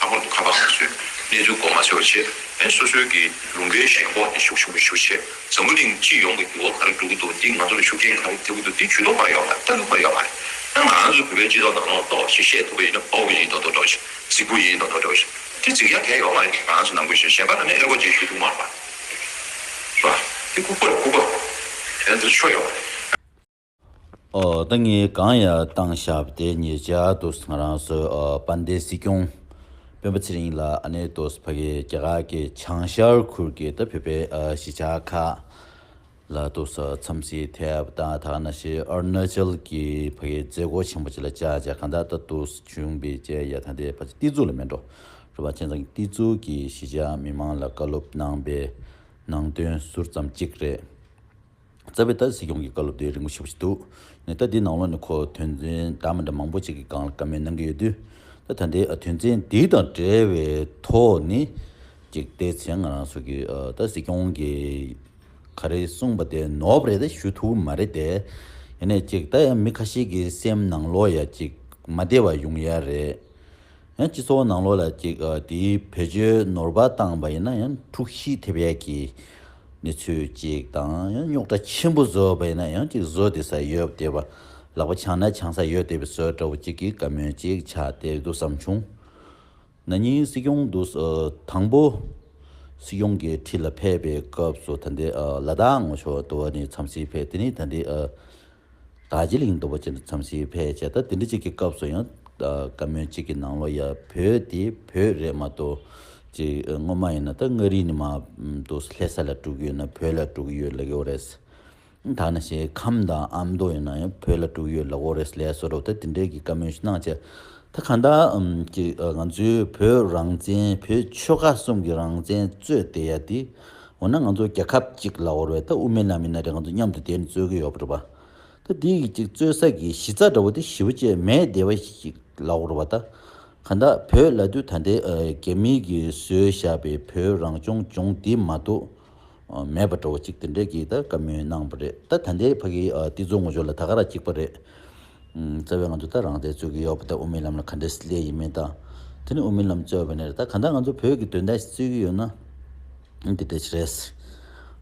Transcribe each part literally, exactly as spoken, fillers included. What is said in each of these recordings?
ལྷག་པར་དུ་ཁ་པར་མ་བཟོས། གནས་ཚུལ་མགོ་མ་ཚོས་པ་བྱས། ཨེ་སོ་སོའི་གི་ལུང་པའི་ཞེན་ཁོག་དེ་ཤུགས་ཆེན་པོ་ཞུ་བྱས། འཛམ་བུ་གླིང་སྤྱི་ཡོངས་ཀྱི་འགྱུར་བ་ག་རེ་འགྲོ་གི་འདུག་འདི་ང་ཚོ་ལ་ཤུགས་རྐྱེན་ག་རེ་ཐེབས་ཀྱི་འདུག་འདི་ཇུས་གཏོགས་པར་ཡོད་མ་རེད། ལྟ་གི་པར་ཡོད་མ་རེད། ད་ང་རང་ཚོ་བོད་པའི་སྤྱི་ཚོགས་ནང་ལོགས་ཏོག་ཞིག་བཤད་ཐུབ་པ་ཡིན་ན་ཨོ་ཡིན་མདོག་མདོག་འདྲ་བོ་ཞིག་གཟིགས་པོ་ཡིན་མདོག་མདོག་འདྲ་བོ་ཞིག་དེ་གཟིགས་ཡ་གལ་ཡོད་མ་རེད། ང་རང་ཚོ་ནང་ཁུལ་ཞིག་གཞན་པ་ལ་ནི་ཨེ་གོ་ཅིག་ཞུ་ཐུབ་མ་རེད་པ། རེད་པ། དེ་ལྐུགས་པ་རེད། ལྐུགས་པ་དེ་ཚོ་ཆོ་ཡོད་མ་རེད། ཨོ། ད་ངས་གང་ཡང་བཏང་བཞག་པ་དེ་ཉེ་ཆར་དུ་ང་རང་ཚོ་ཨ་དཔལ་ལྡན་སྲིད་སྐྱོང་སྤེན་པ་ཚེ་རིང་ལགས་ཨ་ནེ་དུ་ཕ་གི་རྒྱ་གར་གྱི་བྱང་ཤར་ཁུལ་གྱི་ད་བོད་པའི་ཨ་གཞིས་ཆགས་ཁག་ལ་དུ་འཚམས་གཟིགས་ཐེབས་དང་། ད་ག་ནང་བཞིན་ཨ་རུ་ན་ཅལ་གྱི་ཕ་གི་མཛད་སྒོ་ཆེན་པོ་ཅིག་ལ་བཅར་བྱས། གང་ལྟར་ད་དུ་བྱུང་བའི་བཅར་ཡ་ད་ལྟའི་ཕ་གི་ཏི་ཛུ་ལ་མེད་འགྲོ་རེད་པ། བྱས་ཙང་ཏི་ཛུ་གི་གཞིས་ཆགས་མི་མང་ལ་བཀའ་སློབ་གནང་པའི་ནང་དོན་ཟུར་ཙམ་གཅིག་རེད། རྩ་བའི་ད་སྲིད་སྐྱོང་གི་བཀའ་སློབ་དེ་རིང་པོ་ཞེ་པོ་ཞིག་འདུག་ནས་ད་འདི་ནང་ལོགས་ནས་ཁོ་དོན་ཚན་འདྲ་མི་འདྲ་མང་པོ་ཅིག་གི་སྒང་ལ་བཀའ་མོལ་གནང་གི་ཡོད་དུས། ད་ད་ལྟའི་ཨ་དོན་ཚན་འདི་དང་འབྲེལ་བའི་ཐོག་ནས་ཅིག་བལྟས་ཚེ་ང་རང་ཚོ་གི་ཨ་ད་སྲིད་སྐྱོང་གིས་ག་རེ་གསུངས་པ་དེ་ནོར་བ་རེད་ད་ཞུ་ཐུབ་མ་རེད་དེ། ཡིན་ནའི་ཅིག་ད་ཡང་མི་ཁ་ཤས་ཀྱི་སེམས་ནང་ལོགས་ཡ་ཅིག་མ་བདེ་བ་ཡོང་ཡ་རེད། ཡང་སྤྱི་ཚོགས་ནང་ལོགས་ལ་ཅིག་ཨ་དེའི་བེད་སྤྱོད་ནོར་བ་བཏང་པ་ཡིན་ན་ཡང་འཁྲུག་གཞི་ཐེབས་ཡས་ཀྱི་གནས་ཚུལ་ཅིག་དང་། ཡང་རྙོག་དྲ་ཆེན་པོ་བཟོས་པ་ཡིན་ན་ཡང་ཅིག་བཟོ་བསྡད་ས་ཡོད་བསྡད་པ། ལག་པ་འཆང་ན་འཆང་ས་ཡོད་བསྡད་པའི་བཟོ་འདྲ་བོ་ཅིག་གི་བཀའ་མོལ་ཅིག་ཆགས་བསྡད་འདུག་བསམ་བྱུང་། ན་ནིང་སྲིད་སྐྱོང་དུ་ཨ་དང་པོ་སྲིད་སྐྱོང་གི་ཁྲི་ལ་ཕེབས་པའི་སྐབས་སུ་ད་ལྟའི་ཨ་ལ་དྭགས་ངོ་ཕྱོགས་དུ་བ་ནས་འཚམས་གཟིགས་ཕེབས། དེ་ནས་ད་ལྟའི་ཨ་དར་ཇི་ལིང་དུ་བ་ཅན་དུ་འཚམས་གཟིགས་ཕེབས་བྱས། ད་དེ་འདྲ་ཅིག་གི་སྐབས་སུ་ཡང་ཨ་བཀའ་མོལ་ཅིག་གི་ནང་ལོགས་ཡ་བོད་དེ་བོད་རེད་མ་གཏོགས་ཅིག་སྔོན་མ་ཡིན་ན་ད་མངའ་རིས་ནས་མར་དུ་ལྷ་ས་ལ་འགྲོ་གི་ཡོད་ན་བོད་ལ་འགྲོ་གི་ཡོད་ལབ་ཀྱི་ཡོད་རེད། ད་ནང་བཞིན་ཁམས་དང་ཨ་མདོ་ཡིན་ན་ཡང་བོད་ལ་འགྲོ་གི་ཡོད་ལབ་ཀྱི་ཡོད་རེད་ལབ་བཟོ་འདྲ་བོ་ད་དེ་འདྲའི་གི་བཀའ་མོལ་ཞིག་གནང་བྱས། ད་གང་ལྟར་ཨམ་ཅིག་ཨ་ང་ཚོའི་བོད་རང་བཙན་བོད་ཆོལ་ཁ་གསུམ་གྱི་རང་བཙན་རྩོད་བསྡད་ཡ་དེ། འོ་ན་ང་ཚོ་རྒྱལ་ཁབ་གཅིག་ལབ་ཀྱི་ཡོད་རེད། ད་དབུ་མའི་ལམ་ཡིན་ན་རེད། ང་ཚོ་མཉམ་དུ་བསྡད་ནས་རྩོད་ཀྱི་ཡོད་པ་རེད་པ། ད་དེ་གི་ཅིག་རྩོད་ས་གི་གཞི་རྩ་འདྲ་བོ་དེ་ཞེ་པོ་ཅིག་མེད་བསྡད་པ་ཞིག་ལབ་ཀྱི་ཡོད་རེད་པ། ད་གང་ལྟར་བོད་ལབ་དུས་ད་ལྟའི་ཨ་རྒྱ་མི་གིས་བཟོས་བཞག་པའི་བོད་རང་སྐྱོང་ལྗོངས་འདི་མ་གཏོགས་ཨ་མེད་པ་འདྲ་བོ་ཅིག་དེ་འདྲའི་གི་ད་བཀའ་མོལ་གནང་བ་རེད། ད་ད་ལྟའི་ཕ་གི་ཨ་ཏི་ཛུ་ངོ་ཕྱོགས་ལ་ད་ག་རང་གཅིག་པ་རེད། ཨུམ་རྩ་བའི་ང་ཚོ་ད་རང་བཙན་རྩོད་ཀྱི་ཡོད་པ་ད་དབུ་མའི་ལམ་ལ་ག་འདྲས་སླེབས་ཡིན་མིན་དང་། དེ་ནས་དབུ་མའི་ལམ་རྩོད་པ་ནས་རེད། ད་གང་ལྟར་ང་ཚོ་བོད་ཀྱི་དོན་དག་ཞིག་རྩོད་ཀྱི་ཡོད་ན་འདི་འདྲ་ཞིག་རེད།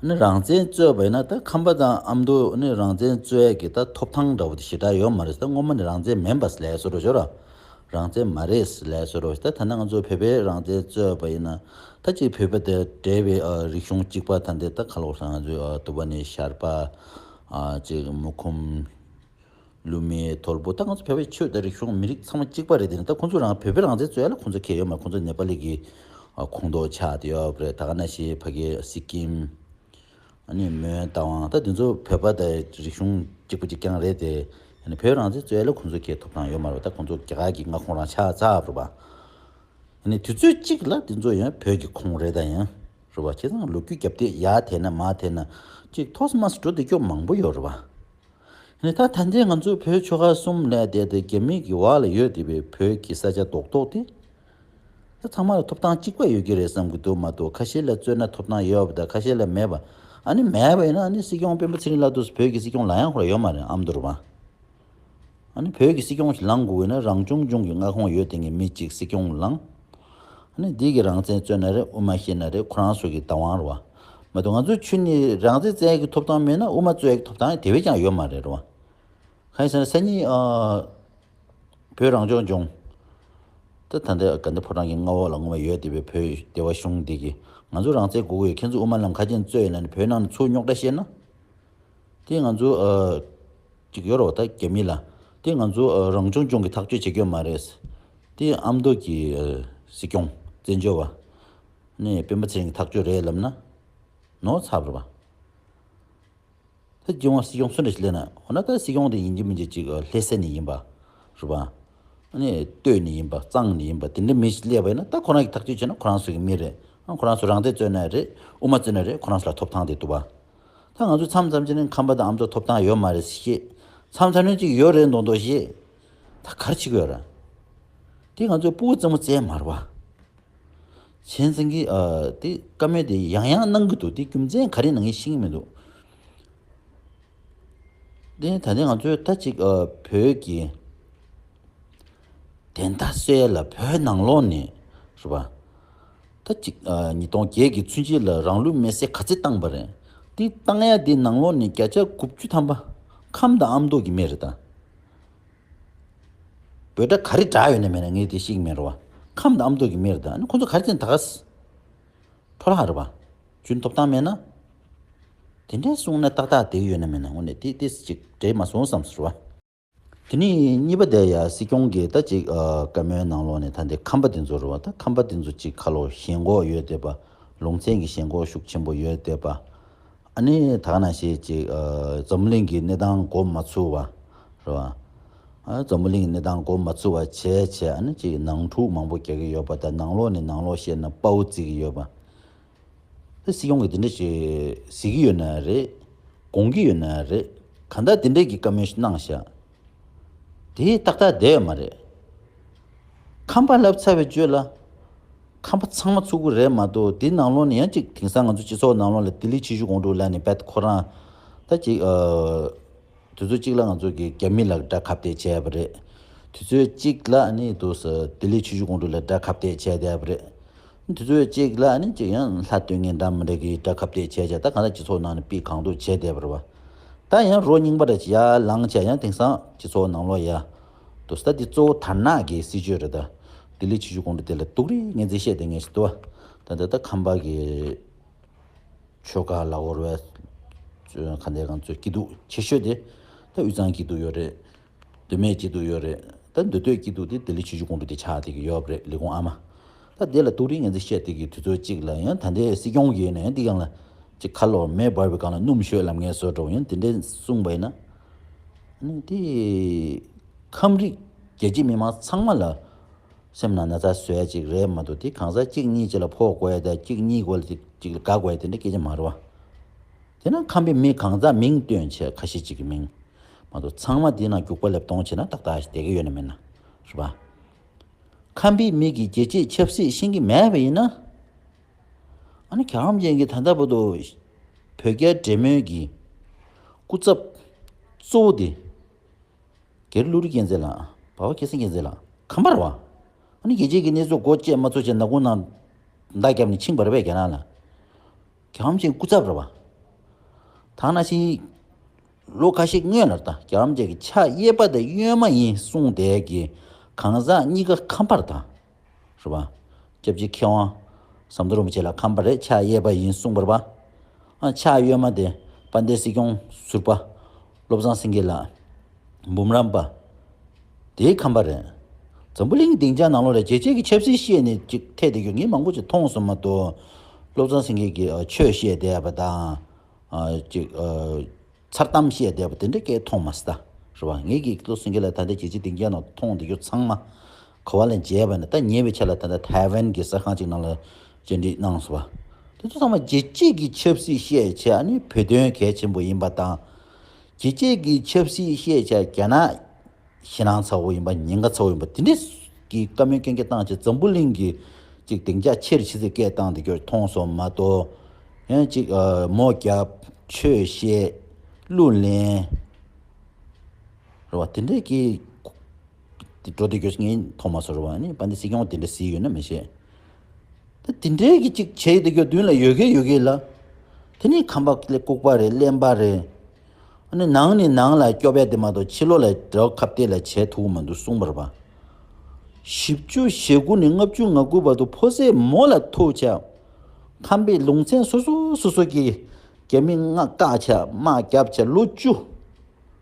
ཨ་ནི་རང་བཙན་རྩོད་པ་ཡིན་ན་ད་ཁམས་པ་དང་ཨ་མདོ་ཨ་ནི་རང་བཙན་རྩོད་ཡས་ཀྱི་ད་ཐོབ་ཐང་འདྲ་བོ་དེ་ཞེ་དྲག་ཡོད་མ་རེད། ད་སྔོན་མ་ནས་རང་བཙན་མིན་པ་ལབ་བཟོ་འདྲ་ཞོར་རང་བཙན་མ་རེད་ལབ་བཟོ་འདྲ། ད་ད་ལྟ་ང་ཚོ་བོད་པའི་རང་བཙན་རྩོད་པ་ཡིན་ན་ད་ཅིག་བོད་པ་དེ་འདྲ་བའི་ཨ་རིག་གཞུང་གཅིག་པ་ད་འདི་ད་ག་ལ་བར་ང་ཚོའི་ཨ་དུ་བ་ནས་ཤར་པ་ཨ་ཅིག་མུ་ཁུམ། ལུ་མེ་ཐོར་བུ། ད་ང་ཚོ་བོད་པའི་ཆོས་དང་རིག་གཞུང་མི་རིགས་ཚང་མ་གཅིག་པ་རེད། དེ་ནི་ད་ཁོང་ཚོ་རང་བོད་པའི་རང་བཙན་རྩོད་ཡ་ལ་ཁོང་ཚོ་ཁེལ་ཡོད་མ་རེད། ཁོང་ཚོ་ནེ་པ་ལི་གི་ཨ་ཁོངས་གཏོགས་ཆགས་བསྡད་ཡོད་རེད། ད་ག་ནང་བཞིན་ཕ་གི་སི་ཀིམ། ཨ་ནི་མོན་རྟ་དབང་། ད་དེ་ཚོ་བོད་པ་དང་རིག་གཞུང་གཅིག་པ་གཅིག་རྐྱང་རེད་དེ། ཨ་ནི་བོད་རང་བཙན་རྩོད་ཡ་ལ་ཁོང་ཚོ་ཁེལ་ཐོབ་ཐང་ཡོད་མ་རེད། ད་ཁོང་ཚོ་རྒྱ་གར་གྱི་མངའ་ཁོངས་རང་ཆགས་ཚར་བ་རེད་པ། ཨ་ནི་དུས་ཚོད་གཅིག་ལ་དེ་ཚོ་ཡང་བོད་ཀྱི་ཁོངས་རེད་ད་ཡང་རེད་པ། བྱས་ཙང་ལོ་རྒྱུས་རྒྱབ་དེ་ཡར་དེད་ན་མར་དེད་ན་གཅིག་ཐོག་མ་སུ་འགྲོ་བསྡད་ཀྱོག་མང་པོ་ཡོད་རེད་པ། ནི་ད་ད་ལྟའི་ང་ཚོའི་བོད་ཆོལ་ཁ་གསུམ་ལས་དེ་དེ་རྒྱ་མི་གི་འོག་ལ་ཡོད་བསྡད་པའི་བོད་ཀྱི་ས་ཆ་རྡོག་རྡོག་དེ། ད་ཚང་མ་ལ་ཐོབ་ཐང་གཅིག་པ་ཡོད་ཀྱི་རེད་བསམ་གྱི་འདུག་མ་གཏོགས་ཁ་ཤས་ལ་རྩོད་ན་ཐོབ་ཐང་ཡོད་པ་དང་ཁ་ཤས་ལ་མེད་པ། ཨ་ནི་མེད་པ་ཡིན་ན་ཨ་ནི་སྲིད་སྐྱོང་སྤེན་པ་ཚེ་རིང་ལགས་དུས་བོད་ཀྱི་སྲིད་སྐྱོང་ལངས་ཡག་ཁོ་རང་ཡོད་མ་རེད། ཨ་མདོ་རུ་བ། ཨ་ནི་བོད་ཀྱི་སྲིད་སྐྱོང་ཞིག་ལངས་དགོས་ན་རང་སྐྱོང་ལྗོངས་ཀྱི་མངའ་ཁོངས་ཡོད་དེ་ངས་མི་གཅིག་སྲིད་སྐྱོང་ལངས། ཨ་ནི་འདི་གི་རང་བཙན་རྩོད་ན་རེད། དབུ་མ་བཤད་ན་རེད། ཁོ་རང་ཚོ་གི་བདག་དབང་རེད་བ། མ་གཏོགས་ང་ཚོའི་ཆོས་ནི་རང་བཙན་རྩོད་ཡ་གི་ཐོབ་ཐང་མེད་ན་དབུ་མ་རྩོད་ཡ་གི་ཐོབ་ཐང་དེ་བས་ཀྱང་ཡོད་མ་རེད་རེད་བ། གང་ཡིན་ཟེར་ན་སང་ཉིན་ཨ་བོད་རང་སྐྱོང་ལྗོངས། ད་ད་ལྟ་དགའ་ལྡན་ཕོ་བྲང་གི་མངའ་འོག་ལ་སྔོན་མ་ཡོད་བསྡད་པའི་བོད་སྡེ་བ་གཞུང་འདི་གིས་ང་ཚོ་རང་བཙན་དགོས་ཀྱི་ཡོད། ཁྱེད་ཚོ་དབུ་མ་ལམ་ཁ་ཅན་རྩོད་ཡོད་ན་ནི་བོད་ནང་ནས་ཚུར་རྙོག་དྲ་བཤད་ན། དེ་ང་ཚོ་ཨ་ཅིག་ཡོད་རེད་བ། ད་རྒྱ་མི་ལ་དེ་ང་ཚོ་ཨ་རང་སྐྱོང་ལྗོངས་ཀྱི་ཐག་གཅོད་བྱེད་རྒྱུ་མ་རེད། དེ་ཨ་མདོ་གི་ཨ་སྲིད་སྐྱོང་བཙན་བྱོལ་བ་ནས་སྤེན་པ་ཚེ་རིང་གི་ཐག་གཅོད་རེད་ལབ་ན་ནོར་ཚར་བ་རེད་བ། ད་སྤྱི་དབང་སྲིད་སྐྱོང་སུ་འདྲ་ཞིག་སླེབས་ན། འོ་ན་ད་སྲིད་སྐྱོང་དེ་ཡིན་གཅིག་མིན་གཅིག་ཅིག་ལྷ་ས་ནས་ཡིན་པ་རེད་པ། ཨ་ནི་སྟོད་ནས་ཡིན་པ། གཙང་ནས་ཡིན་པ། དེ་འདྲ་མི་ཞིག་སླེབས་པ་ཡིན་ན་ད་ཁོ་རང་གིས་ཐག་གཅོད་བྱས་ན་ཁོ་རང་ཚོ་གི་མི་རེད། ཨ་ཁོ་རང་ཚོ་རང་བཙན་རྩོད་ན་རེད། དབུ་མ་རྩོད་ན་རེད། ཁོ་རང་ཚོ་ལ་ཐོབ་ཐང་དེ་འདུག་པ། ད་ང་ཚོ་མཚམས་མཚམས་ཅིག་ནས་ཁམས་པ་དང་ཨ་མདོ་ཐོབ་ཐང་ཡོད་མ་རེད་ཟེར་བཤད། མཚམས་མཚམས་ནས་ཅིག་ཡོད་རེད་མདོག་མདོག་བཤད། ད་ག་རེ་བྱེད་ཀྱི་ཡོད་ར། དེ་ང་ཚོའི་སྤུ་གུ་རྩེད་མོ་རྩེ་མ་རེད་པ། བྱས་ཙང་གི་ཨ་དེ་བཀའ་མོལ་དེ་ཡང་ཡང་གནང་གི་འདུག་དེ་རྒྱུ་མཚན་ག་རེ་ཡིན་ན་ངས་ཤེས་ཀྱི་མི་འདུག་དེ་ད་ནི་ང་ཚོས་ད་ཅིག་ཨ་བོད་ཀྱི་བདེན་མཐའ་གསལ་ལ་བོད་ནང་ལོགས་ནས་ རེད་པ། ད་ཅིག་ཨ་ཉིས་སྟོང་བརྒྱད་ཀྱི་ཚུན་ཆད་ལ་རང་ལུས་མེར་སྲེག་ག་ཚད་བཏང་པ་རེད། དེ་བཏང་ཡ་དེ་ནང་ལོགས་ནས་བརྒྱ་ཆ་དགུ་བཅུ་ཐམ་པ་ཁམས་དང་ཨ་མདོ་གི་མི་རེད་ད། བོད་སྒྲ་ག་རེ་བསྒྲགས་ཡོད་ན་མེད་ན་ངས་དེ་ཤེས་ཀྱི་མེད་རེད་བ། ཁམས་དང་ཨ་མདོ་གི་མི་རེད་ད། ཨ་ནི་ཁོ་ཚོ་ག་རེ་བྱས་ནས་ད་ག་ས་འཕྲོ་བརླག་རེད་བ། རྒྱུན་ཐོབ་ཐང་མེད་ན། དེ་འདྲས་གསུངས་ན་ཏག་ཏག་བསྡད་ཡོད་ན་མེད་ན་དངོས་གནས་དེ་དེ་ཅིག་འགྲིག་མ་སོང་བསམ་སོང་རེད་བ། དེ་ནས་གཉིས་པ་དེ་ཡ་སྲིད་སྐྱོང་གིས་ད་ཅིག་ཨ་བཀའ་མོལ་ནང་ལོགས་ནས་ད་འདི་ཁམས་པ་དེ་ཚོ་རེད་བ། ད་ཁམས་པ་དེ་ཚོ་ཅིག་ཁ་ལོ་ཞེན་ཁོག་ཡོད་བསྡད་པ། ལུང་ཚན་གྱི་ཞེན་ཁོག་ཤུགས་ཆེན་པོ་ཡོད་བསྡད་པ། ཨ་ནི་ད་ག་ནང་བཞིན་ཅིག་ཨ་འཛམ་བུ་གླིང་གི་གནས་སྟངས་མགོ་མ་ཚོས་པ་རེད་བ། ཨ་འཛམ་བུ་གླིང་གི་གནས་སྟངས་མགོ་མ་ཚོས་པ་བྱས་བྱས། ཨ་ནི་ཅིག་ནང་འཁྲུག་མང་པོ་རྒྱག་གི་ཡོད་པ་དང་། ནང་ལོགས་ནས་ནང་ལོགས་བཤད་ན་དཔའ་བོ་བརྩི་གི་ཡོད་པ། ད་སྲིད་སྐྱོང་གིས་དེ་འདྲ་ཞིག་གཟིགས་ཀྱི་ཡོད་ན་རེད། དགོངས་ཀྱི་ཡོད་ན་རེད། གང་ལྟར་དེ་འདྲ་གི་བཀའ་མོལ་ཞིག་གནང་ཤག་དེ་ཏག་ཏག་བསྡད་ཡོད་མ་རེད། ཁམས་པ་ལབ་ཚར་བའི་རྗེས་ལ། ཁམས་པ་ཚང་མ་ཚུགས་ཀྱི་རེད་མ་གཏོགས། དེ་ནང་ལོགས་ནས་ཡང་ཅིག་དེང་སང་ང་ཚོ་སྤྱི་ཚོགས་ནང་ལོགས་ལ་ལྡི་ལི་ཆུ་བཞི་སྒང་དྲུག་ལབ་ནས་བེད་ཁོ་རང་ད་ཅིག་ཨ། དུས་ཚོད་གཅིག་ལ་ང་ཚོ་གི་རྒྱ་མི་ལ་དགྲ་ཁ་གཏད་བྱས་པ་རེད། དུས་ཚོད་གཅིག་ལ་ནི་དུ་ས་ལྡི་ལི་ཆུ་བཞི་སྒང་དྲུག་ལ་དགྲ་ཁ་གཏད་བྱས་བསྡད་པ་རེད། དུས་ཚོད་གཅིག་ལ་ནི་ཅིག་ཡང་ལྷ་སྟོན་མཁན་འདྲ་མི་འདྲ་གི་དགྲ་ཁ་གཏད་བྱས་བྱས། ད་གང་ལྟར་སྤྱི་ཚོགས་ནང་ནས་པི་གང་ཐུབ་བྱས་བསྡད་པ་རེད་བ། ད་ཡང་རོ་རྙིང་པ་རེ་ཡར་ལངས་བྱས་ཡང་དེང་སང་སྤྱི་ཚོགས་ནང་ལོགས་ཡ་དུ་ས་ད་འདི་གཙོ་བོ་དར་ནག་གི་སྲིད་བྱུས་རེད་ད། ལྡི་ལི་ཆུ་བཞི་སྒང་དྲུག་དེ་ལ་སྡུག་རུས་ངོས་འཛིན་བཤད་བསྡད་མཁན་ཞིག་འདུག་བ། ད་ད་ད་ཁམས་པ་གི་ཆོལ་ཁ་ལ་འོར་བའི་ག་འདྲ་གང་ཚོའི་སྐྱིད་སྡུག་ཆེ་ཤོས་དེ་ད་དབུས་གཙང་སྐྱིད་སྡུག་ཡོད་རེད། མདོ་སྨད་སྐྱིད་སྡུག་ཡོད་རེད། ད་མདོ་སྟོད་སྐྱིད་སྡུག་དེ་ལྡི་ལི་ཆུ་བཞི་སྒང་དྲུག་དེ་ཆགས་བསྡད་ཀྱི་ཡོད་རེད། ལས་ཁུངས་ཨ་མ། ད་དེ་ལ་སྡུག་རུས་ངོས་འཛིན་བཤད་བསྡད་ཀྱི་དུས་ཚོད་གཅིག་ལ་ཡང་ད་ལྟའི་སྲིད་སྐྱོང་གིས་ནས་འདི་སྒང་ལ་ཅིག་ཁ་ལོ་མེ་འབར་བའི་སྒང་ལ་སྣུམ་ཤོད་ལབ་མཁན་བཟོ་འདྲ་བོ་ཡང་དེ་འདྲས་གསུངས་པ་ཡིན་ན། ཨ་ནི་དེ་ཁམས་རིགས་རྒྱལ་སྤྱིའི་མི་མང་ཚང་མ་ལ་སེམས་ནང་ན་ཚ་བཟོ་ཡ་ཅིག་རེད་མ་གཏོགས། དེ་གང་ཟག་གཅིག་གཉིས་ཅིག་ལ་ཕོག་དགོས་ཡ་དང་། གཅིག་གཉིས་སྒང་ལ་ཅིག་ཅིག་ལ་དགའ་དགོས་ཡ་དེ་འདྲ་སྐད་ཆ་མ་རེད་བ། དེ་ན་ཁམས་པའི་མི་གང་ཟག་མིང་བཏོན་བྱས་ཁ་ཤས་ཅིག་གི་མིང་མ་གཏོགས་ཚང་མ་དེ་ན་རྒྱུག་པ་ལེབ་གཏོང་བྱས་ན་ཏག་ཏག་ཞིག་བསྡད་ཀྱི་ཡོད་ན་མེད་ན་རེད་བ། ཁམས་པའི་མི་གིས་རྒྱལ་གཅེས་ཆབ་སྲིད་ཤེས་ཀྱི་མེད་པ་ཡིན་ན། ཨ་ནི་རྒྱལ་བ་རིན་པོ་ཆེ་གིས་ད་ལྟ་བར་དུ་བོད་རྒྱ་འབྲེལ་མོལ་གྱི་སྐུ་ཚབ་གཙོ་བོ་དེ་རྒྱ་རི་བློ་གྲོས་རྒྱལ་མཚན་ལགས། འབའ་བ་སྐལ་བཟང་རྒྱལ་མཚན་ལགས་ཁམས་པ་རེད་བ། ཨ་ནི་རྒྱལ་སྤྱིའི་གི་གནས་ཚུལ་མགོ་བཅད་མ་ཚུགས་བྱས་ནག་ཁུང་ནང་མདའ་བརྒྱབ་ནས་ཕྱིན་པ་རེད་པས་རྒྱ་ནག་ལ། རྒྱལ་བ་རིན་པོ་ཆེ་སྐུ་ཚབ་རེད་བ། ད་ནང་བཞིན་ལོ་ཁ་ཤས་སྔོན་ལ་ད་རྒྱལ་བ་རིན་པོ་ཆེ་གི་ཕྱག་གཡས་པ་དང་གཡོན་མ་ཡིན་གསུངས་བསྡད་ཀྱི་གང་ཟག་གཉིས་ཀ་ཁམས་པ་རེད་ད། རེད་བ། སྐྱབས་རྗེ་མཁས་དབང་ཟམ་གདོང་རིན་པོ་ཆེ་ལ་ཁམས་པ་རེད། ཕྱག་གཡས་པ་ཡིན་གསུངས་པ་རེད་བ། ཨ་ཕྱག་གཡོན་མ་དེ་དཔལ་ལྡན་སྲིད་སྐྱོང་ཟུར་པ་བློ་བཟང་སེང་གེ་ལགས། འབུམ་རམས་པ། དེའི་ཁམས་པ་རེད། འཛམ་བུ་གླིང་གི་སྡིངས་ཆ་ནང་ལོགས་ལ་རྒྱལ་སྤྱིའི་གི་ཆབ་སྲིད་བཤད་ནས་ཅིག་ཐད་དེ་རྒྱུ་ངས་མང་པོ་ཅིག་མཐོང་སོང་མ་གཏོགས། བློ་བཟང་སེང་གེ་གིས་ཨ་ཆོས་བཤད་བསྡད་པ་དང་། ཨ་ཅིག་ཨ་མཚར་གཏམ་བཤད་བསྡད་པ་དེ་འདྲ་སྐད་མཐོང་མ་སོང་ད། རེད་བ། ངས་ཀྱིས་བློ་བཟང་སེང་གེ་ལགས་ད་ལྟ་རྒྱལ་སྤྱིའི་སྡིངས་ཆ་ནང་མཐོང་བསྡད་རྒྱུ་ཚང་མ་ག་བ་ལ་མཇལ་བ་ན། ད་ཉེ་བའི་ཆར་ལ་ད་ལྟ་ཐའེ་ཝན་གྱི་གསར་ཁང་ཅིག་ནང་ལ་བཅར་འདྲི་གནང་སོང་བ། དེ་ཚོ་ཚང་མ་རྒྱལ་སྤྱིའི་གི་ཆབ་སྲིད་བཤད་བྱས། ཨ་ནི་བོད་དོན་གལ་ཆེན་པོ་ཡིན་པ་དང་། རྒྱལ་སྤྱིའི་གི་ཆབ་སྲིད་བཤད་བྱས་རྒྱ་ནག་ཞེད་སྣང་ཚ་བོ་ཡིན་པ། ཉེན་ཁ་ཚ་བོ་ཡིན་པ་དེ་འདྲས་ཀྱི་བཀའ་མོལ་རྐྱང་རྐྱང་བཏང་བྱས། འཛམ་བུ་གླིང་གི་ཅིག་སྡིངས་ཆ་ཆེར་ཕྱིན་ཚེ་སྐད་བཏང་བསྡད་རྒྱུ་མཐོང་སོང་མ་གཏོགས། ཡང་ཅིག་ཨ་མོ་རྒྱབ། ཆོས་བཤད། གླུ་ལེན། རེད་བ། དེ་འདྲས་ཀྱི་འགྲོ་བསྡད་རྒྱུ་ངས་མཐོང་མ་སོང་། རེད་བ། ཨ་ནི་དཔལ་ལྡན་སྲིད་སྐྱོང་དེ་འདྲ་གཟིགས་ཡོད་ན་མི་ཤེས། ད་དེ་འདྲའི་གི་ཅིག་བྱས་ཡོད་དེ་རྒྱུ་མདུན་ལ་ཡོད་གི་ཡོད་གི་ལ། དེ་ནས་ཁམས་པ་ལ་ལྐུགས་པ་རེད། གླེན་པ་རེད། ཨ་ནི་ནང་ནས་ནང་ལ་སྐྱོབ་ཡ་དེ་མ་གཏོགས་ཕྱི་ལོགས་ལ་དགྲ་བོ་ཁ་གཏད་ལ་བྱེད་ཐུབ་ཀྱི་མི་འདུག་གསུངས་པ་རེད་པ། བཞི་བཅུ་ཞེ་དགུ་ནས་ལྔ་བཅུ་ང་དགུ་བར་དུ་ཕོ་གསར་མོ་ལ་ཐུག་བྱས། ཁམས་པའི་ལུང་ཚན་སོ་སོ་སོ་སོ་གི་རྒྱ་མི་མངའ་བཀག་བྱས། དམག་རྒྱབ་བྱས། ལོ་བཅུ།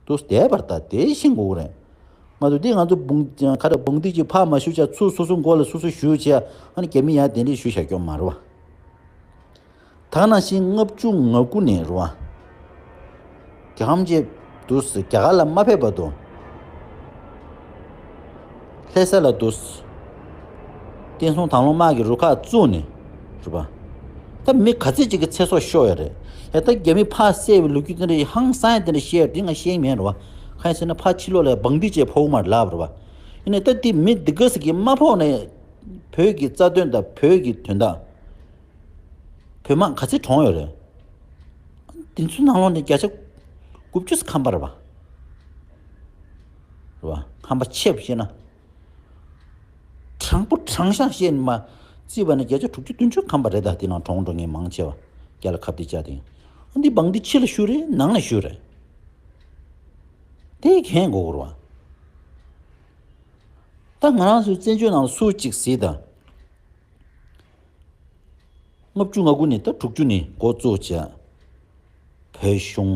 དུ་བསྡད་པར་ད་དེ་ཤེས་དགོས་རེད། མ་གཏོགས་འདི་ང་ཚོ་བུང་ཁ་ར་བུང་སྟེ་ཅིག་ཕར་མ་ཞུ་བྱས། ཚུར་སོ་སོ་མགོ་ལ་སོ་སོ་ཞུ་བྱས། ཨ་ནི་རྒྱ་མི་ཡང་དེ་འདྲས་ཞུ་བཞག་རྒྱུ་མ་རེད་བ། ད་ནང་བཞིན་ལྔ་བཅུ་ང་དགུ་ནས་རེད་བ། རྒྱ་ཧམ་ཅེ་དུ་རྒྱ་གར་ལ་མ་ཕེབས་བར་དུ། ལྷ་ས་ལ་དུ། བསྟན་སྲུང་དང་བླངས་དམག་གི་རུ་ཁག་བཙུགས་ནས་རེད་པ། ད་མི་ག་ཚད་ཅིག་གི་ཚེ་སྲོག་ཤོར་ཡོད་རེད། ཡ་ད་རྒྱ་མི་ཕར་བསད་པའི་ལོ་རྒྱུས་དེ་འདྲ་ཧང་སང་ཡ་དེ་འདྲ་བཤད་ཡོད་དེ་ང་ཤེས་མེད་རེད་བ། གང་ཡིན་ཟེར་ན་ཕར་ཕྱི་ལོགས་ལ་བང་སྒྲིག་བྱས་ཕོག་མར་ལབ་རེད་བ། ཡིན་ནའི་ད་དེ་མི་འདི་ག་ཟིག་གིས་མ་ཕོག་ནས་བོད་ཀྱི་རྩ་དོན་དང་བོད་ཀྱི་དོན་དག་བོད་དམག་ག་ཚད་གྲོངས་ཡོད་རེད། དེ་ཚོའི་ནང་ལོགས་ནས་བརྒྱ་ཆ་དགུ་བཅུ་ཁམས་པ་རེད་པ། རེད་པ། ཁམས་པ་ཆེ་བ་བཤད་ན། དྲང་པོ་དྲང་བཞག་བཤད་ནས་མ། བརྩིས་པ་ན་བརྒྱ་ཆ་དྲུག་ཅུ་བདུན་ཅུ་ཁམས་པ་རེད། ད་དེ་ནང་གྲོངས་འགྲོ་མཁན་མང་ཆེ་བ་རྒྱ་ལ་ཁ་གཏད་བཅག་དེ་ཡིན། འདི་འབངས་འདི་ཕྱི་ལ་བཞུགས་རེད། ནང་ལ་བཞུགས་རེད། དེ་མཁྱེན་དགོས་རེད་བ། ད་ང་རང་ཚོའི་བཙན་བྱོལ་ནང་ལ་སུ་གཅིག་གཟིགས་དང་། ལྔ་བཅུ་ང་དགུ་ནས་ད་དྲུག་ཅུ་ནས་འགོ་བཙུགས་བྱས། བོད་གཞུང་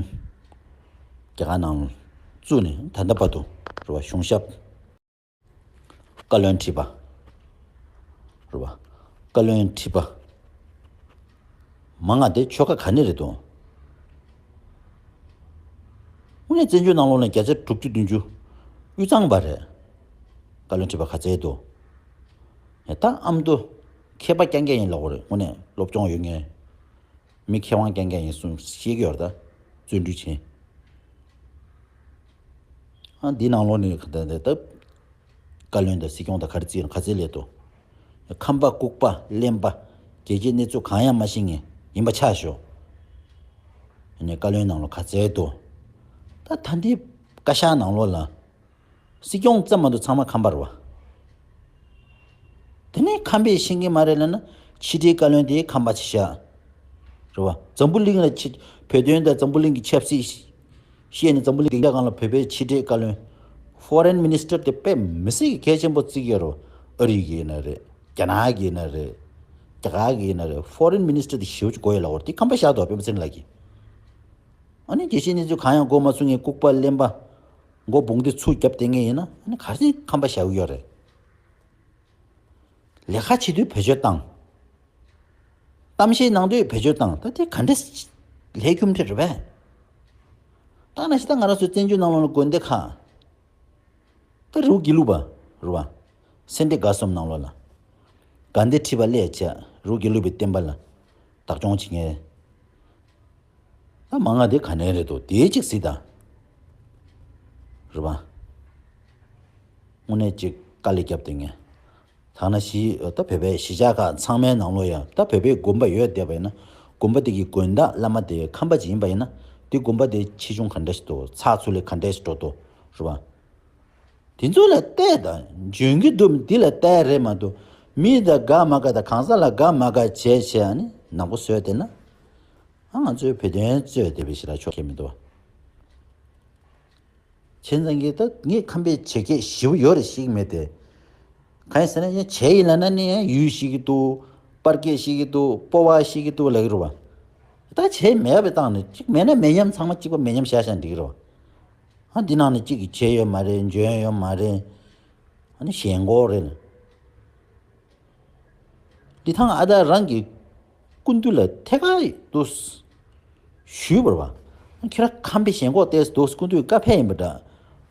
རྒྱ་གར་ནང་བཙུགས་ནས་ད་ལྟ་བར་དུ་རེད་བ། གཞུང་ཞབས། བཀའ་བློན་ཁྲི་པ། རེད་བ། བཀའ་བློན་ཁྲི་པ། མང་ང་དེ་ཆོལ་ཁ་ག་ནས་རེད་དོ། དངོས་གནས་བཙན་བྱོལ་ནང་ལོགས་ནས་བརྒྱ་ཆ་དྲུག་ཅུ་བདུན་ཅུ་དབུས་གཙང་པ་རེད། བཀའ་བློན་ཁྲི་པ་ག་ཚད་དོ། ད་ཨ་མདོ་མཁས་པ་རྐྱང་རྐྱང་ཡིན་ལབ་དགོས་རེད། དངོས་གནས་སློབ་སྦྱོང་ཡོད་མཁན། མི་མཁས་དབང་རྐྱང་རྐྱང་ཡིན་གསུངས་བཤད་ཀྱི་ཡོད་རེད། ད་བརྩོན་འགྲུས་ཆེན། ཨ་འདི་ནང་ལོགས་ནས་ད་ད་ད་བཀའ་བློན་དང་སྲིད་སྐྱོང་དང་ག་རེ་བརྩིས་ན་ག་ཚད་སླེབས་འདུག། ཁམས་པ་ལྐུགས་པ་གླེན་པ་རྒྱལ་སྤྱིའི་གནས་ཚུལ་གང་ཡང་མ་ཤེས་མཁན་ཡིན་པ་ཆ་བཞག། ཨ་ནི་བཀའ་བློན་ནང་ལོགས་ག་ཚད་འདུག། ད་ད་འདི་བཀའ་ཤག་ནང་ལོགས་ལ། སྲིད་སྐྱོང་ཙམ་མ་གཏོགས་ཚང་མ་ཁམས་པ་རེད་བ། དེ་ནས་ཁམས་པས་ཤེས་ཀྱི་མ་རེད་ལབ་ན་ཕྱི་དྲིལ་བཀའ་བློན་དེ་ཁམས་པ་ཆ་བཞག་རེད་བ། འཛམ་བུ་གླིང་ལ་ཕྱི་བོད་དོན་དང་འཛམ་བུ་གླིང་གི་ཆབ་སྲིད་བཤད་ནས་འཛམ་བུ་གླིང་སྡིངས་ཆ་སྒང་ལ་བོད་པའི་ཕྱི་དྲིལ་བཀའ་བློན། Foreign Minister དེ་དཔེ་མི་སྲིད་ཀྱི་གལ་ཆེན་པོ་བརྩི་གི་ཡོད་རེད་བ། ཨ་རི་གི་ཡིན་ན་རེད། རྒྱ་ནག་གི་ཡིན་ན་རེད། རྒྱ་གར་གི་ཡིན་ན་རེད། Foreign Minister དེ་ཞེ་པོ་ཅིག་དགོས་ཡོད་ལབ་དགོས་རེད། དེ་ཁམས་པ་བཞག་འདུག་བ། དཔེ་མི་སྲིད་ལགས་ཀྱིས། ཨ་ནི་རྒྱལ་སྤྱིའི་གནས་ཚུལ་གང་ཡང་གོ་མ་ཚུགས་མཁན་ལྐུགས་པ་གླེན་པ། མགོ་བོང་སྟེ་ཚུར་རྒྱབ་བསྡད་མཁན་ཡིན་ན་ཨ་ནི་ག་རེ་ཁམས་པ་བཞག་གི་ཡོད་རེད། ལས་ཀ་བྱེད་དུས་བེད་སྤྱོད་བཏང་། གཏམ་བཤད་གནང་དུས་བེད་སྤྱོད་བཏང་། ད་དེ་ག་འདྲ་ལས་རྒྱུ་འབྲས་རེད་པས། ད་ནང་བཞིན་ད་ང་རང་ཚོའི་བཙན་བྱོལ་ནང་ལོགས་ལ་དགོན་སྡེ་ཁག་ད་རི་བོ་དགེ་ལུགས་པ་རེད་བ། སེ་འབྲས་དགའ་གསུམ་ནང་ལོགས་ལ། དགའ་ལྡན་ཁྲི་པ་སླེབས་བྱས་རི་བོ་དགེ་ལུགས་པའི་བསྟན་པ་ལ་བདག་སྐྱོང་བྱེད་མཁན། ད་མང་ང་དེ་ག་ནས་རེད་དོ། དེའི་གཅིག་གཟིགས་དང་། རེད་བ། དངོས་གནས་གཅིག་དཀའ་ལས་བརྒྱབ་བསྡད་མཁན། ཐ་ན་གཞིས་ད་བོད་པའི་གཞིས་ཆགས་ཁག་ཚང་མའི་ནང་ལོགས་ཡང་ད་བོད་པའི་དགོན་པ་ཡོད་བསྡད་པ་ཡིན་ན། དགོན་པ་དེ་གི་དགོན་བདག་བླ་མ་དེ་ཁམས་པ་ཅིག་ཡིན་པ་ཡིན་ན། དེ་དགོན་པ་དེ་ཆེ་ཆུང་ག་འདྲ་ཞིག་འདུག། ཚགས་ཚུད་ལས་ག་འདྲ་ཞིག་འགྲོ་འདུག། རེད་བ། དེ་ཚོ་ལ་བལྟས་དང་འཇོན་གྱི་འདུག་འདི་ལ་བལྟས་རེད་མ་གཏོགས། མི་དང་དགའ་མ་དགའ་དང་གང་ཟག་ལ་དགའ་མ་དགའ་བྱས་བྱས་ཨ་ནི་ནག་པོ་བཟོས་བསྡད་ན། ཨ་ང་ཚོའི་བོད་དོན་རྩོད་བསྡད་པའི་ཞིག་ལ་ཆོག་གི་མི་འདུག་བ། བྱས་ཙང་གི་ད་ངས་ཁམས་པའི་བྱེད་སྐད་ཞིབ་ཡོད་རེད་ཤེས་ཀྱི་མེད་དེ། གང་ཡིན་ཟེར་ན་ཡང་བྱས་ཡིན་ལབ་ན་ནི་ཡང་ཡུལ་ཤེས་ཀྱི་འདུག། པར་སྐད་ཤེས་ཀྱི་འདུག། སྤོབས་པ་ཤེས་ཀྱི་འདུག་ལབ་ཀྱི་རེད་བ། ད་བྱས་མེད་པའི་སྟེང་ནས་གཅིག་མེད་ན་མེད་མཉམ་ཚང་མ་གཅིག་པ་མེད་མཉམ་བཞག་བཞག་འགྲིག་གི་རེད་བ། ཨ་འདི་ནང་ནས་གཅིག་གིས་བྱས་ཡོད་མ་རེད། འཇོན་ཡོད་མ་རེད། ཨ་ནི་ཞེན་ཁོག་རེད། ལི་ཐང་ཨ་ད་རང་གི་སྐུ་མདུན་ལ་ཐད་ཀར་དུ་ཞུས་པ་རེད་བ། ཁྱེད་རང་ཁམས་པའི་ཞེན་ཁོག་ཏོག་ཙམ་འདུག། སྐུ་མདུན་བཀའ་ཕེབས་ཡིན་པ་འདྲ།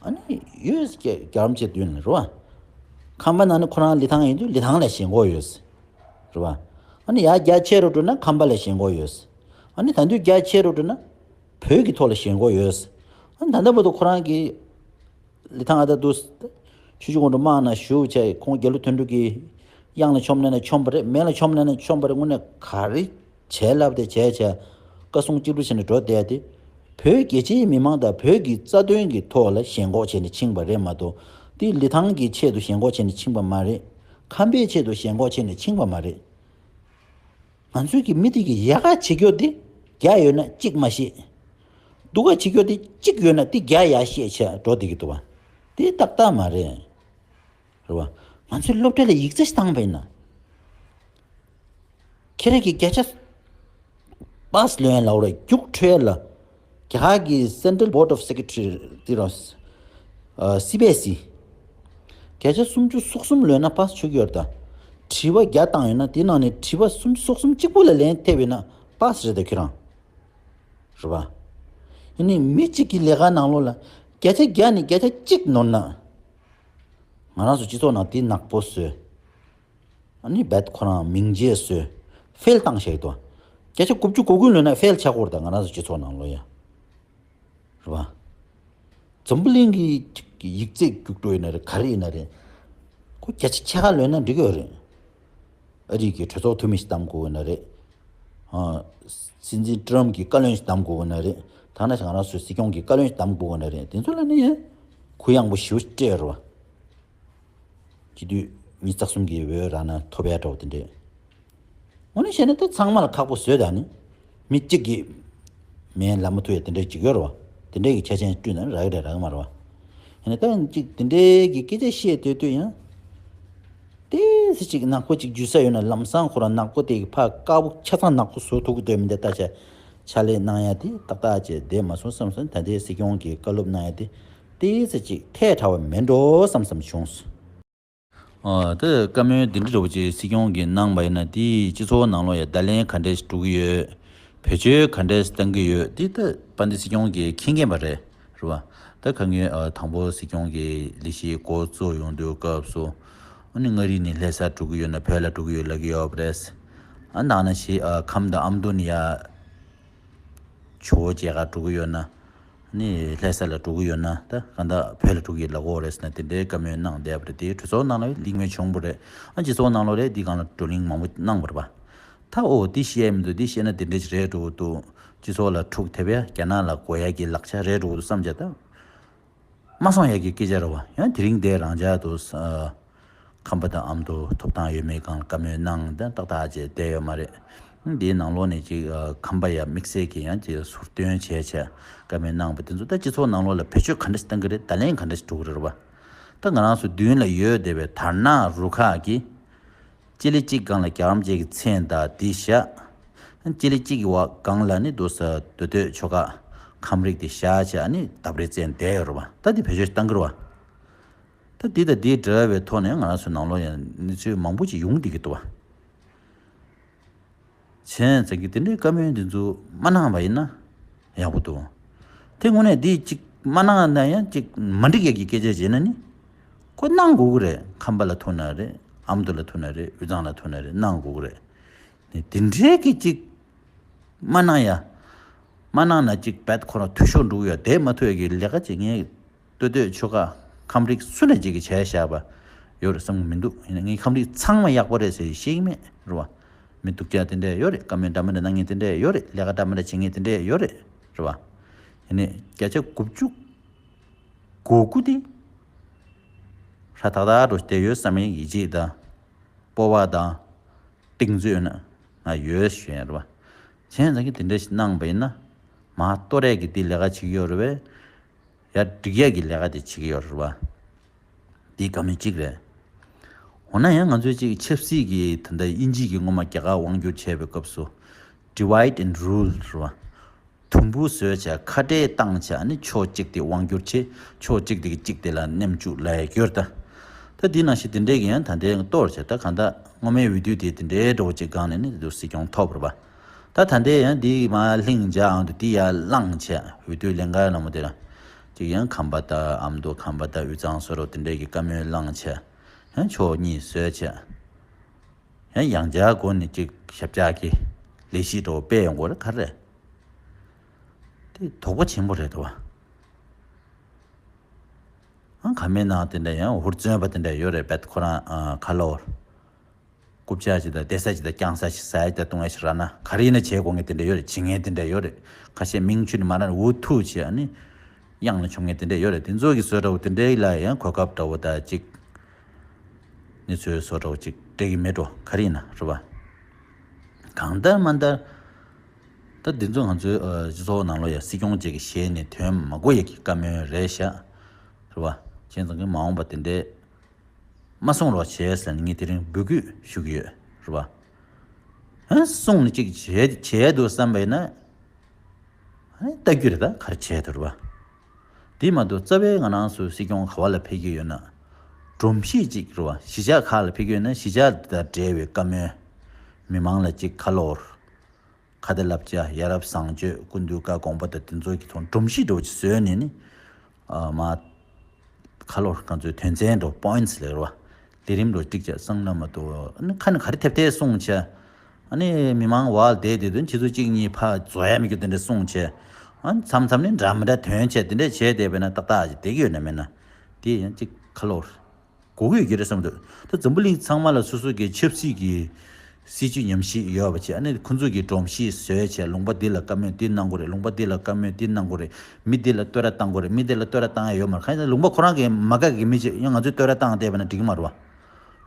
ཨ་ནི་ཡོད་རྒྱ་རྒྱ་རམ་ཆེ་དུས་ནས་རེད་བ། ཁམས་པ་ནང་ནས་ཁོ་རང་ལི་ཐང་ཡིན་དུས་ལི་ཐང་ལ་ཞེན་ཁོག་ཡོད། རེད་བ། ཨ་ནི་ཡར་རྒྱ་ཆེ་རུ་འགྲོ་ན་ཁམས་པ་ལ་ཞེན་ཁོག་ཡོད། ཨ་ནི་ད་དུང་རྒྱ་ཆེ་རུ་འགྲོ་ན་བོད་ཀྱི་ཐོག་ལ་ཞེན་ཁོག་ཡོད། ཨ་ནི་ད་ལྟ་བར་དུ་ཁོ་རང་གི་ལི་ཐང་ཨ་ད་དུ་ཆུ་བཞི་སྒང་དྲུག་དམག་ནང་ཞུགས་བྱས། ཁོང་རྒྱ་ལོ་དོན་གྲུབ་ཀྱི་གཡང་ལ་མཆོངས་ན་ན་མཆོངས་པ་རེད། མེ་ལ་མཆོངས་ན་ན་མཆོངས་པ་རེད། དངོས་གནས་ག་རེ་བྱས་ལབ་དེ་བྱས་བྱས་བཀའ་གསུང་གཅིག་པུ་བྱས་ནས་འགྲོ་བསྡད་དེ། བོད་རྒྱལ་སྤྱིའི་མི་མང་དང་བོད་ཀྱི་རྩ་དོན་གྱི་ཐོག་ལ་ཞེན་ཁོག་བྱས་ནས་ཕྱིན་པ་རེད་མ་གཏོགས། དེ་ལི་ཐང་གི་ཆེད་དུ་ཞེན་ཁོག་བྱས་ནས་ཕྱིན་པ་མ་རེད། ཁམས་པའི་ཆེད་དུ་ཞེན་ཁོག་བྱས་ནས་ཕྱིན་པ་མ་རེད། ང་ཚོའི་གི་མི་དེ་གི་ཡག་ག་བྱེད་རྒྱུ་དེ་བརྒྱ་ཡོད་ན་གཅིག་མ་ཤེས། སྡུག་ག་བྱེད་རྒྱུ་དེ་གཅིག་ཡོད་ན་དེ་བརྒྱ་ཡག་ཤེས་བྱས་འགྲོ་བསྡད་ཀྱི་འདུག་བ། དེ་ཏག་ཏག་མ་རེད། རེད་བ། ང་ཚོའི་སློབ་གྲྭ་ལ་ཡིག་ཚད་ཞིག་བཏང་པ་ཡིན་ན། ཁྱེད་རང་གི་བརྒྱ་ཆ་པཱ་སི་ལོན་ལ་འོ་ར་རྒྱུགས་འཕྲོད་ལ། རྒྱ་གར་གྱི་Central Board of Secretary དེ་རང་། སི་བི་ཨེས་ཨི། བརྒྱ་ཆ་སུམ་ཅུ་སོ་གསུམ་ལོན་ན་པཱ་སི་ཆོག་གི་ཡོད་རེད་ད། དྲི་བ་བརྒྱ་བཏང་ཡོད་ན་དེ་ནང་ནས་དྲི་བ་སུམ་ཅུ་སོ་གསུམ་གཅིག་པུ་ལ་ལན་ཐེབས་ཡོད་ན་པཱ་སི་རེད་ད་ཁྱོད་རང་། རེད་བ། ཡིན་ནའི་མི་གཅིག་གི་ལས་ཀ་ནང་ལོགས་ལ་བརྒྱ་ཆ་བརྒྱ་ནས་བརྒྱ་ཆ་གཅིག་ནོར་ན། ང་རང་ཚོ་སྤྱི་ཚོགས་ནང་དེ་ནག་པོ་བཟོས། ཨ་ནི་རྦད་ཁོ་རང་མིང་རྗེས་བཟོས། ཕེལ་བཏང་བཞག་འདུག། བརྒྱ་ཆ་དགུ་བཅུ་གོ་དགུ་ལོན་ན་ཕེལ་ཆགས་ཀྱི་ཡོད་རེད་ད་ང་རང་ཚོ་སྤྱི་ཚོགས་ནང་ལོགས་ཡ། རེད་བ། འཛམ་བུ་གླིང་གི་ཡིག་ཚད་རྒྱུགས་འགྲོ་ཡིན་ན་རེད། ག་རེ་ཡིན་ན་རེད། ཁོ་བརྒྱ་ཆ་ཕྱེད་ཀ་ལོན་ན་འགྲིག་གི་ཡོད་རེད། ཨ་རི་གི་གྲོས་ཚོགས་འཐུས་མི་ཞིག་བདམས་དགོས་ཡོད་ན་རེད། ཨ། སྲིད་འཛིན་ཀྲམ་གྱི་བཀའ་བློན་ཞིག་བདམས་དགོས་ཡོད་ན་རེད། ཐ་ན་ང་རང་ཚོའི་སྲིད་སྐྱོང་གི་བཀའ་བློན་ཞིག་བདམས་དགོས་ཡོད་ན་རེད། དེ་ཚོ་ལ་ནི་ཡང་གུ་ཡངས་པོ་ཞེ་པོ་སྤྲད་ཡོད་རེད་བ། སྤྱི་འཐུས་ཉི་ཤུ་རྩ་གསུམ་གྱི་འོས་རག་ན་ཐོབ་ཡ་འདྲ་བོ་དེ་འདྲས། འོ་ན་བཤད་ན་ད་ཚང་མ་ལ་ཁག་པོ་བཟོས་ད་ནི། མི་གཅིག་གིས་མེ་ལ་མ་ཐུག་ཡ་དེ་འདྲའི་གཅིག་ཡོད་རེད་བ། དེ་འདྲའི་གི་ཆ་རྐྱེན་བསྐྲུན་ན་རག་གི་རེད་རག་གི་མ་རེད་བ། ཡིན་ན་ད་གཅིག་དེ་འདྲའི་གི་སྐད་ཆ་བཤད་སྡོད་དུས་ཡང་། ཏོག་ཙམ་ཅིག་ནག་པོ་ཅིག་འཇུ་ས་ཡོད་ན་ལམ་སང་ཁོ་རང་ནག་པོ་དེ་གི་ཕར་དཀར་པོ་ཆ་ཚང་ནག་པོ་བཟོ་ཐུབ་ཀྱི་འདུག་མི་འདུག་ལྟ་ཆ། ཕྱག་ལས་གནང་ཡ་དེ་ཏག་ཏག་ཅིག་བསྡད་མ་སོང་བསམ་སོང་། ད་ལྟའི་སྲིད་སྐྱོང་གིས་བཀའ་སློབ་གནང་ཡ་དེ་ཏོག་ཙམ་ཅིག་ཐལ་དྲགས་པ་མེད་འགྲོ་བསམ་བསམ་བྱུང་སོང་། ཨ། ད་བཀའ་མོལ་འདི་འདྲ་འདྲ་པོ་ཅིག་སྲིད་སྐྱོང་གིས་གནང་པ་ཡིན་ན། དེའི་སྤྱི་ཚོགས་ནང་ལོགས་ཡ་བརྡ་ལན་ག་འདྲས་འགྲོ་གི་ཡོད། བེད་སྤྱོད་ག་འདྲས་བཏང་གི་ཡོད། འདི་ད་དཔལ་ལྡན་སྲིད་སྐྱོང་གིས་མཁྱེན་མཁྱེན་པ་རེད། རེད་བ། ད་ཁ་སྔོན་ཨ་དང་པོ་སྲིད་སྐྱོང་གི་ལས་གཞི་འགོ་བཙུགས་ཡོང་དུས་སྐབས་སུ། ཨ་ནི་མངའ་རིས་ནས་ལྷ་སར་འགྲོ་གི་ཡོད་ན་བོད་ལ་འགྲོ་གི་ཡོད་ལབ་ཀྱི་ཡོད་པ་རེད། ཨ་ནང་ན་ཞིག་ཨ་ཁམས་དང་ཨ་མདོ་ནས་ཡ་ཇོ་བོ་མཇལ་ཁ་འགྲོ་གི་ཡོད་ན། ནི་ལྷ་ས་ལ་འགྲོ་གི་ཡོད་ན་ད་གང་ལྟར་བོད་ལ་འགྲོ་གི་ལབ་དགོས་རེད་ཟེར་ན། དེ་འདྲའི་བཀའ་མོལ་གནང་བསྡད་པ་རེད། དེ་གྲོས་ཚོགས་ནང་ལ་ལིང་མེ་བྱུང་བ་རེད། ཨ་སྤྱི་ཚོགས་ནང་ལོགས་རེད། འདི་སྒང་ལ་བགྲོ་གླེང་མང་པོ་གནང་བ་རེད་པ། ད་ཨོ་འདི་བཤད་མི་འདུག་འདི་བཤད་ན་དེ་འདྲ་ཞིག་རེད་འགྲོ་གི་འདུག་སྤྱི་ཚོགས་ལ་འཁྲུག་ཐེབས་ཡ། རྒྱ་ནག་ལ་རྒོལ་ཡ་གི་ལག་ཆ་རེད་འགྲོ་གི་འདུག་བསམ་བྱས་ད། མ་སོང་ཡ་གི་སྐད་ཆ་རེད་བ། ཡང་དེ་རིང་འདིར་རང་འཇགས་དུ་ཨ་ཁམས་པ་དང་ཨ་མདོ་ཐོབ་ཐང་ཡོད་མེད་སྒང་ལ་བཀའ་མོལ་གནང་དང་ཏག་ཏག་བྱས་བསྡད་ཡོད་མ་རེད། འདིའི་ནང་ལོགས་ནས་ཅིག་ཨ་ཁམས་པ་ཡ་དམིགས་བསལ་གྱི་ཡང་ཅིག་ཟུར་འདོན་བྱས་བྱས་བཀའ་མོལ་གནང་བ་དེ་ཚོ་ད་སྤྱི་ཚོགས་ནང་ལོགས་ལ་བེད་སྤྱོད་ག་འདྲ་ཞིག་གཏང་གི་རེད། བརྡ་ལན་ག་འདྲ་ཞིག་འགྲོ་གི་རེད་བ། ད་ང་རང་ཚོ་མདུན་ལ་ཡོད་བསྡད་པའི་དར་ནག་རུ་ཁག་གིས། སྤྱི་ལེ་གཅིག་སྒང་ལ་རྒྱལ་བ་རིན་པོ་ཆེ་གི་མཚན་དང་འདི་བཞག་སྤྱི་ལེ་གཅིག་གི་བ་སྒང་ལ་ནི་རྡོ་ས་རྡོ་སྟོད་ཆོལ་ཁ་ཁམས་རིགས་དེ་བཞག་བྱས་ཨ་ནི་འདབས་རི་བཙན་བསྡད་ཡོད་རེད་བ། ད་འདི་བེད་སྤྱོད་བཏང་གི་རེད་བ། ད་འདི་དང་འདི་འདྲ་བའི་ཐོག་ནས་ང་རང་ཚོའི་ནང་ལོགས་ཡང་གནས་ཚུལ་མང་པོ་ཅིག་ཡོང་བསྡད་ཀྱི་འདུག་བ། བྱས་ཙང་གི་དེ་འདྲའི་བཀའ་མོལ་འདི་ཚོ་མ་གནང་བ་ཡིན་ན་ཡག་པོ་འདུག་དེ་དངོས་གནས་འདི་གཅིག་མ་གནང་ན་ཡང་གཅིག་མ་འགྲིག་ཡ་གི་སྐད་ཆ་བྱས་ན་ནི། ཁོ་གནང་དགོས་ཀྱི་རེད། ཁམས་པ་ལ་ཐུག་ན་རེད། ཨ་མདོ་ལ་ཐུག་ན་རེད། དབུས་གཙང་ལ་ཐུག་ན་རེད། གནང་དགོས་ཀྱི་རེད། ནི་དེ་འདྲའི་གི་གཅིག་མ་གནང་ཡ། མ་གནང་ན་གཅིག་བད་ཁོ་རང་འཐུས་ཤོར་འགྲོ་གི་ཡོད། དེ་མ་ཐུབ་ཡ་གི་ལས་ཀ་ཅིག་ངས། ལྟོས་ལྟོས་ཆོལ་ཁ་ཁམས་རིགས་སུ་ནས་ཅིག་གིས་བྱས་བཞག་པ་ཡོད་རེད་བསམ་གི་མི་འདུག་ཡིན་ན་ངས་ཁམས་རིགས་ཚང་མ་ཡག་པོ་རེད་ཟེར་བཤད་ཀྱི་མེད་རེད་བ། མི་སྡུག་ཅག་དེ་འདྲས་ཡོད་རེད། བཀའ་མོལ་འདྲ་མི་འདྲ་གནང་མཁན་དེ་འདྲས་ཡོད་རེད། ལས་ཀ་འདྲ་མི་འདྲ་བྱེད་མཁན་དེ་འདྲས་ཡོད་རེད། རེད་བ། ཡིན་ནའི་བརྒྱ་ཆ་དགུ་བཅུ་གོ་དགུ་དེ་ཧྲ་ཐག་ཐག་འགྲོ་བསྡད་ཡོད་བསམ་ཡས་ཡིད་ཆེས་དང་སྤོབས་པ་དང་གཏིང་མཛོད་ཡོད་ན་ང་ཡོད་ཞུ་ཡ་རེད་བ། བྱས་ཙང་གི་དེ་འདྲས་ཞིག་གནང་པ་ཡིན་ན་མ་གཏོར་ཡས་ཀྱི་དེ་ལས་ཀ་བྱེད་ཀྱི་ཡོད་རེད་བས། ཡར་སྒྲིག་ཡག་གི་ལས་ཀ་དེ་བྱེད་ཀྱི་ཡོད་རེད་བ། འདི་བཀའ་མོལ་གཅིག་རེད། འོ་ན་ཡང་ང་ཚོས་ཅིག་ཆབ་སྲིད་ཀྱི་ད་ལྟ་དབྱིན་ཇི་གི་སྔོན་མ་རྒྱ་གར་དབང་བསྒྱུར་བྱས་པའི་སྐབས་སུ་divide and rule་རེད་བ། དུམ་བུ་བཟོས་བྱས་ཁ་བྲལ་བཏང་བྱས་ནི་ཕྱོགས་གཅིག་དེ་དབང་བསྒྱུར་བྱས། ཕྱོགས་གཅིག་དེ་གི་གཅིག་དེ་ལ་མཉམ་བཅུག་ལབ་ཡག་ཡོད་རེད་ད། ད་འདི་ནང་བཞིན་དེ་འདྲས་ཀྱི་ཡང་ད་ལྟའི་གཏོར་བྱས་ད་གང་ལྟར་སྔོན་མའི་འོས་བསྡུ་དེ་དེ་འདྲའི་འགྲོ་བ་ཅིག་སྒང་ནས་ནི་དེ་ཚོ་སྲིད་སྐྱོང་ཐོབ་རེད་པ། ད་ད་ལྟའི་ཡང་འདི་མ་ལྷིང་འཇགས་ཨང་དུ་འདི་ཡར་བླངས་བྱས་འོས་བསྡུ་ལས་འགན་ནང་མ་དེ་ར། ཅིག་ཡང་ཁམས་པ་དང་ཨ་མདོ་ཁམས་པ་དང་དབུས་གཙང་སོགས་རོགས་དེ་འདྲས་ཀྱི་བཀའ་མོལ་བླངས་བྱས། ཡང་ཕྱོགས་གཉིས་བཟོས་བྱས། ཡང་ཡང་བསྐྱར་སྒོ་ནས་ཅིག་ཞབས་བཅགས་ཀྱི་ལས་གཞི་འགྲོ་སྤེལ་ཡོང་དགོས་རེད་ག་རེ། དེ་དོགས་པ་ཆེན་པོ་རེད་དོ། ཨང་ཁ་མེད་ནང་དེ་འདྲ་ཡང་ཧུར་བརྩོན་པ་དེ་འདྲ་ཡོད་རེད་པས་ཁོ་རང་ཨ་ཁ་ལོར། རྐུབ་ཆག་ཅིག་དང་བསྡད་ས་ཅིག་དང་བརྐྱངས་ས་ཞིག་ཟ་ཡ་ཅིག་དང་བཏུང་ཡ་ཞིག་རག་ན་ག་རེ་ཡིན་ན་བྱེད་དགོས་མཁན་དེ་འདྲ་ཡོད་རེད། བྱེད་མཁན་དེ་འདྲ་ཡོད་རེད། ཁ་ཤས་མིང་ཆུ་ནི་མ་ར་འུ་ཐུག་བྱེད་ཨ་ནི་གཡང་ལ་མཆོང་མཁན་དེ་འདྲ་ཡོད་རེད། དེ་ཚོ་གི་བཟོ་འདྲ་བོ་དེ་འདྲའི་ལ་ཡང་གོ་སྐབས་འདྲ་བོ་དང་ཅིག་གནས་ཚུལ་བཟོ་འདྲ་བོ་ཅིག་སྤྲད་ཀྱི་མེད་འགྲོ་ག་རེ་ཡིན་ན་རེད་བ། གང་ལྟར་མ་ལྟར་ད་འདི་ཚོ་ང་ཚོའི་ཨ་སྤྱི་ཚོགས་ནང་ལོགས་ཡ་སྲིད་སྐྱོང་ཅིག་གི་ཞལ་ནས་ཐོན་མ་དགོས་ཡ་གི་བཀའ་མོལ་རེད་ཤག་རེད་བ། བྱས་ཙང་གི་མ་འོངས་པ་དེ་འདྲའི། མ་གསུང་རོགས་བྱས་ཟེར་ནས་ངས་དེ་རིང་འབོད་སྐུལ་ཞུ་གི་ཡོད་རེད་བ། ཨ་གསུང་ནས་ཅིག་བྱས་བྱས་འདུག་བསམ་པ་ཡིན་ན། ཨ་ལྟ་རྒྱུ་རེད་ད་ག་རེ་བྱས་འདུག་རེད་བ། དེ་མ་གཏོགས་རྩ་བའི་ང་རང་ཚོའི་སྲིད་སྐྱོང་ག་བ་ལ་ཕེབས་ཀྱི་ཡོད་ན། སྒྲོམ་གཞི་ཅིག་རེད་བ། གཞིས་ཆགས་ཁག་ལ་ཕེབས་ཀྱི་ཡོད་ན་གཞིས་ཆགས་དང་འབྲེལ་བའི་བཀའ་མོལ། མི་མང་ལ་ཅིག་ཁ་ལོར། ཁ་བརྡ་བསླབ་བྱ་ཡ་རབས་བཟང་སྤྱོད་ཀུན་འདུས་བཀའ་དགོངས་པ་དང་དེ་ཚོ་གི་ཐོག་སྒྲོམ་གཞི་འདྲ་བོ་ཅིག་བཟོས་ནས་ནི། ཨ་མ། ཁ་ལོར་ཁ་ཚོའི་དོན་ཚན་འདྲ་བོ་points་ལབ་རེད་བ། ལས་རིམ་འདྲ་བོ་ཀྲིག་བྱས་སང་ན་མ་གཏོགས་ཨ་ནི་ཁ་ནས་ག་རེ་ཐེབས་ཐེབས་གསུངས་བྱས། ཨ་ནི་མི་མང་བར་བསྡད་དེ་དོན་ཆེ་ཚོ་གཅིག་གཉིས་ཕར་རྫོགས་ཡ་མི་རྒྱུ་དེ་འདྲ་གསུངས་བྱས། ཨ་ནི་མཚམས་མཚམས་ནི་འདྲ་མི་འདྲ་དོན་བྱས་དེ་འདྲ་བྱས་བསྡད་པས་ན་ཏག་ཏག་ཅིག་བསྡད་ཀྱི་ཡོད་ན་མེད་ན། དེ་ཡང་ཅིག་ཁ་ལོར། གོ་གི་ཡོད་ཀྱི་རེད་བསམ་འདུག་ད་འཛམ་བུ་གླིང་ཚང་མ་ལ་སོ་སོ་གི་ཆབ་སྲིད་ཀྱི་སྲིད་ཇུས་ཉམས་ཞིབ་ཡོད་པ་བྱས། ཨ་ནི་ཁོ་ཚོ་གི་སྒྲོམ་གཞི་བཟོས་བྱས་ལུང་པ་འདི་ལ་བཀའ་མོལ་འདི་གནང་དགོས་རེད། ལུང་པ་འདི་ལ་བཀའ་མོལ་འདི་གནང་དགོས་རེད། མི་འདི་ལ་བསྟོད་ར་བཏང་དགོས་རེད། མི་འདི་ལ་བསྟོད་ར་བཏང་ཡ་ཡོད་མ་རེད། ཁ་ལུང་པ་ཁོ་རང་གི་མ་དགའ་གི་མི་ཅིག་ཡང་ང་ཚོས་བསྟོད་ར་བཏང་བསྡད་པ་ན་འགྲིག་གི་མ་རེད་བ།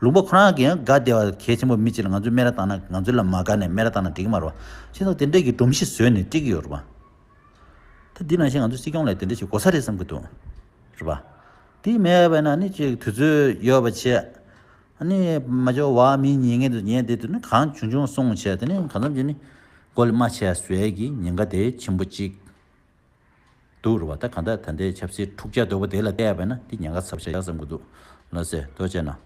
ལུང་པ་ཁོ་རང་གིས་ཡང་དགའ་བདེ་བ་གལ་ཆེན་པོ་མི་གཅིག་ལ་ང་ཚོས་སྨད་ར་བཏང་ན། ང་ཚོ་ལ་མ་དགའ་ནས་སྨད་ར་བཏང་ན་འགྲིག་གི་མ་རེད་པ། བྱས་ཙང་དེ་འདྲས་ཀྱི་སྒྲོམ་གཞི་བཟོས་ནས་སྤྲད་ཀྱི་ཡོད་རེད་པ། ད་འདི་ནང་བཞིན་ང་ཚོ་སྲིད་སྐྱོང་ལ་དེ་འདྲས་ཞིག་དགོས་ས་རེད་བསམ་གྱི་འདུག་རེད་པ། དེ་མེད་པ་ན་ནི་ཅིག་དུས་ཚོད་ཡོལ་བ་བྱས། ཨ་ནི་མ་འཇོག་བ་མི་ཉན་མཁན་དུ་ཉན་བསྡད་དུས་ནི་གང་བྱུང་བྱུང་གསུངས་བྱས། དེ་ནི་གང་འཚམ་ཅིག་ནི་མགོ་ལ་རྨ་བྱས་བཟོ་ཡས་ཀྱི་ཉེན་ཁ་དེ་ཆེན་པོ་གཅིག་འདུག་རེད་པ། ད་གང་ལྟར་ད་ལྟའི་ཆབ་སྲིད་འཁྲུག་ཆ་དོད་པོ་དེ་ལ་བལྟས་པ་ན་དེ་ཉེན་ཁ་ཚབས་ཆེ་ཡག་བསམ་གྱི་འདུག་ལགས་སེ། ཐུགས་རྗེ་གནང་།